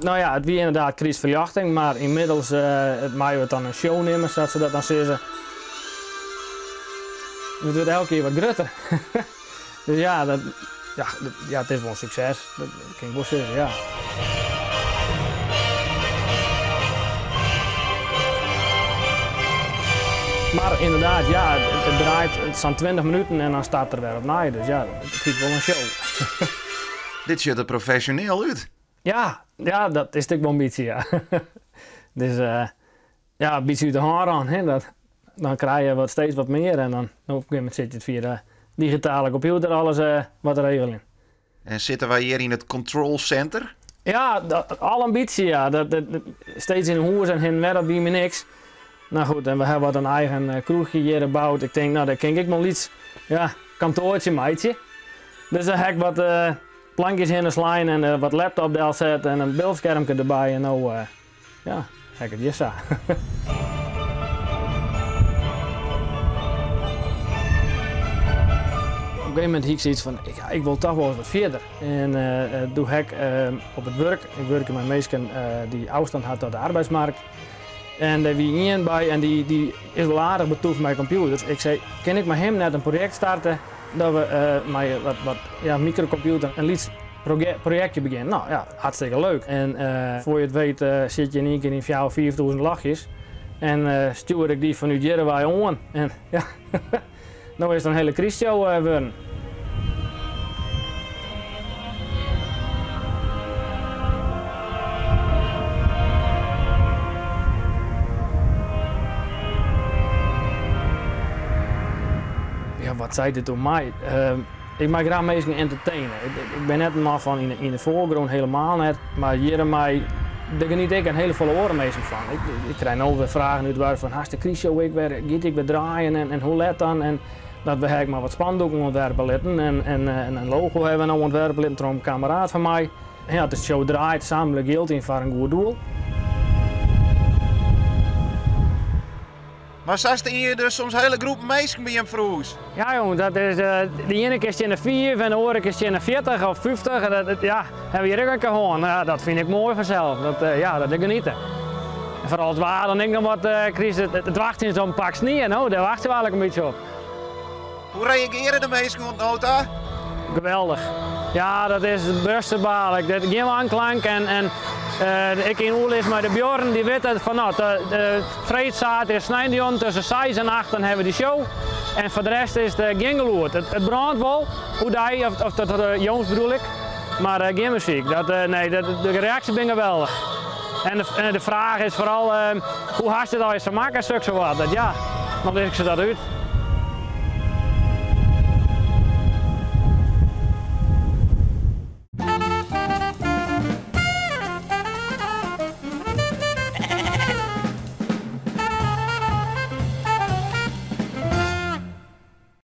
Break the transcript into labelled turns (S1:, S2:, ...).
S1: No ja, it wie ynderdaad krystferljochting, mar ynmiddels meie we it dan in show neame, sa't se dat dan sizze. It wurdt elk jier wat grutter. Dus ja, dat, ja, ja, it is wol in sukses, dat kin ik wol sizze, ja. Mar ynderdaad, ja, it draait sa'n 20 minuten en dan start er wer opnij, dus ja, it is wol in show.
S2: Dit sjocht der profesjoneel út.
S1: Ja, ja, dat is it ek wol in bytsje, ja. Dus ja, in bytsje út de hân rûn, hè. Dat, dan krije je wat, steeds wat mear en dan op in gegeven momint sit je it fia de digitale kompjûter alles wat te regeljen.
S2: En sitte wy hjir yn it control center?
S1: Ja, dat, al in bytsje, ja. Dat, dat, steeds yn 'e hûs en hinne en wer, dat wie my niks. No goed, en we hawwe wat in eigen kroechje hjir boud. Ik tink, no, dêr kin ik ek wol in lyts, ja, kantoartsje meitsje. Dus dêr ha ik wat plankjes hinne slein en wat laptop delset en in byldskermke derby en no, ja, ha ik it hjir sa. Op in gegeven momint hie ik sayts fan, ik wol toch wol ris wat fierder. En doe ha ik op it wurk, ik wurkje mei minsken dy't ôfstân ha tot de arbeidsmarkt, en dêr wie ien by en dy is wol aardich betûft mei kompjûters. Ik sei, kin ik mei him net in projekt starte dat we mei wat, ja, microcomputer in lyts projektje begjinne? No ja, hartstikke leuk. En foar je it weet sit je yn ien kear yn fjouwer, 5000 ljochtjes en stjoer ik dy fanút hjirwei oan. En ja, no is it in hiele krystshow wurden. Ja, wat seit dit oer my? Ik mei graach minsken entertaine. Ik bin net in man fan yn de foargrûn, helemaal net. Mar hjirmei, dêr geniet ik en hiele folle oare minsken fan. Ik krij no wer fragen út doarp fan hast de krystshow ek wer, giet dy ek wer draaien en hoe let dan? En dat we ha ek mar wat spandoeken ûntwerpe litten en in logo hawwe we no ûntwerpe litten troch in kameraad fan my. Ja, as de show draait, samle ik jild yn foar in goed doel.
S2: Mar sa stean hjir dus soms hiele groepen minsken by jim foar hûs.
S1: Ja jong, dat is, de iene kear stean der fiif en de oare kear stean der 40 of 50. Dat, ja, hawwe we hjir ek in kear hân. Ja, dat fyn ik moai fansels. Dat, ja, dat is geniete. En foaral it waar dan ek noch wat, Chris, it wachtsjen is op in pak snie, no, dêr wachtsje we eigentlik in bytsje op.
S2: Hoe reagearje de minsken oant no ta?
S1: Geweldich. Ja, dat is wûnderbaarlik. Der gjin wanklank en ik yn oerlis mei de buorren, dy witte fan no, de freed, saterdei, sneintejûn tusken seis en acht dan hawwe we dy show. En foar de rest is it gjin gelûd. It brânt wol, oerdei, of dat jûns bedoel ik, mar gjin muzyk. Dat, nee, de reaksjes binne geweldich. En de fraach is foaral, hoe hast it allegear sa makke, soksawat. Dat ja, dan lis ik se dat út.